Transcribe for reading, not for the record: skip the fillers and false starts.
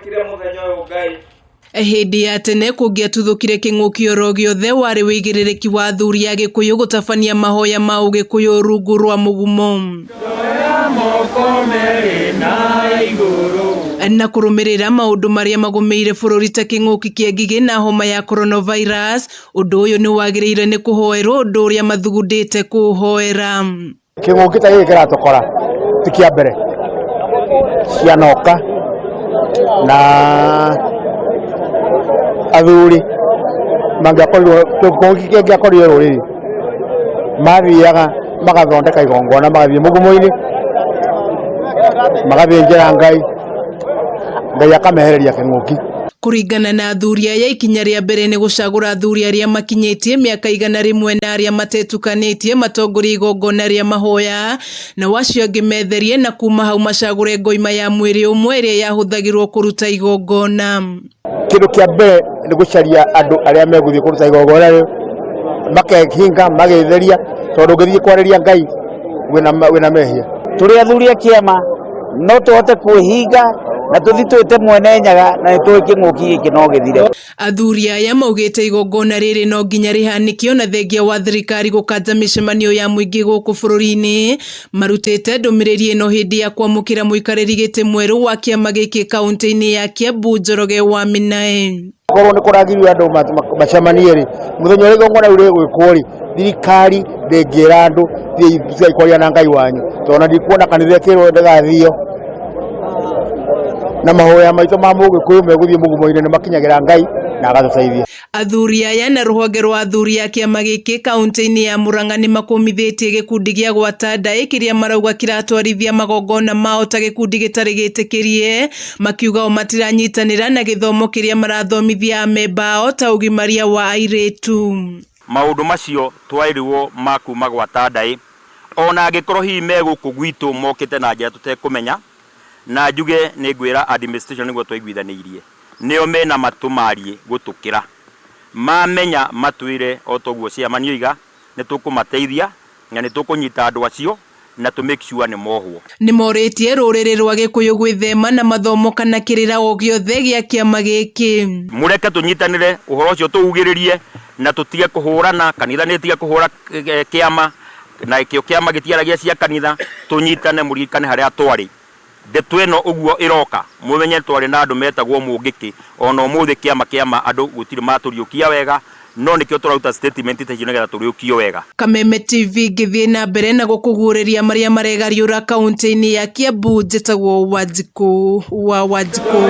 Wathondekire mũthenya ũyũ Ngai. Hĩndĩ ya tene kũngĩatuthũkire kĩng'ũki oro gĩothe warĩ wĩigĩrĩrĩki wa athuri a Gĩkũyũ gũtabania mahoya ma ũgĩkũyũ rungu rwa mũgumo na kũrũmĩrĩra maũndũ marĩa magũmĩire bũrũri ta kĩng'ũki kĩa ngigĩ na homa ya coronavirus. Ũndũ ũyũ nĩ wagĩrĩire nĩ kũhoerwo ũndũ ũrĩa mathugundĩte kũũhoera. Kĩng'ũki ta gĩkĩ kĩratũkora ti kĩa mbere, cianoka na athuri mangĩakorirwo, kĩng'ũki kĩngĩakorire rũrĩrĩ mathiaga magathondeka igongona magathiĩ mũgumo-inĩ magathĩnjĩra Ngai, Ngai akamehereria kĩng'ũki. Kũringana na athuri aya, ikinya rĩa mbere nĩ gũcagũra athuri arĩa makinyĩtie mĩaka 100 na arĩa matetukanĩtie matongorie igongona rĩa mahoya, nao acio angĩ metherie na kuma hau macagũre ngoima ya mwĩrĩ ũmwe ĩrĩa yahũthagĩrwo kũruta igongona. Kĩndũ kĩa mbere nĩ gũcaria andũ arĩa megũthiĩ kũruta igongona rĩu, makehinga magetheria, tondũ ũngĩthiĩ kwarĩria Ngai wĩna mehia. Tũrĩ athuri a kĩama no tũhote kwĩhinga na tũthi twĩte mwene Nyaga na nĩ tũĩ kĩng'ũki gĩkĩ no gĩthire. Athuri aya maugĩte igongona rĩrĩ no nginya rĩhanĩke ona thengia wa thirikari gũkanja mĩcemanio ya mũingĩ gũkũ bũrũri-inĩ. Marutĩte ndũmĩrĩri ĩno hĩndĩ ya kwamũkĩra mũikarĩri gĩtĩ mwerũ wa kĩama gĩkĩ kaũntĩ-inĩ ya Kiambu Njoroge wa Mĩnaĩ. Korwo nĩ kũragirio andũ macemanie rĩ, mũthenya ũrĩa igongona rĩu rĩgwĩkwo rĩ, thirikari ndĩngĩra andũ thiĩi kwaria na Ngai wanyu, tondũ ona ndikuona kanitha ĩkĩrwo ndĩgathio. Na mahoya maitũ ma mũgĩkũyũ megũthiĩ mũgumo-inĩ nĩ makinyagĩra Ngai na agatũteithia. Athuri aya na rũhonge rwa athuri a kĩama gĩkĩ kaũntĩ-inĩ ya Murang'a nĩ makũmithĩtie gĩkundi gĩa gwata ndaĩ kĩrĩa marauga kĩratwarithia magongona mao ta gĩkundi gĩtarĩ gĩtĩkĩrie, makiuga o matiranyitanĩra na gĩthomo kĩrĩa marathomithia amemba ao ta ũgimaria wa airĩtu. Maũndũ macio twaĩrĩwo ma kuma gwata ndaĩ, ona angĩkorwo hihi me gũkũ gwitũ mokĩte na njĩra tũtekũmenya, na njuge nĩ ngwĩra administration nĩguo twaiguithanĩirie, nĩo mena matũ mariĩ gũtũkĩra. Mamenya matwĩre o ta ũguo chairman oiga, nĩ tũkũmateithia na nĩ tũkũnyita andũ acio na tũ make sure nĩ mohwo. Nĩ morĩtie rũrĩrĩ rwa Gĩkũyũ gwĩthema na mathomo kana kĩrĩra o gĩothe gĩa kĩama gĩkĩ. Mũreke tũnyitanĩre ũhoro ũcio tũugĩrĩrie na tũtige kũhũrana, kanitha nĩ ĩtige kũhũra kĩama na kĩo kĩama gĩtiaragia cia kanitha, tũnyitane mũririkane harĩa twarĩ. Ndeto ĩno ũguo ĩroka, mũmenye twarĩ na andũ metagwo Mũngĩkĩ, ona ũmũthĩ kĩama kĩama andũ gũtirĩ matũriũkia wega, no nĩkĩo tũraruta statement ta icio nĩgetha tũriũkio wega. Kameme TV ngĩthiĩ na mbere na gũkũguũrĩria marĩa maregariũra kaũntĩ-inĩ ya Kiambu, njĩtagwo Wanjikũ wa Wanjikũ.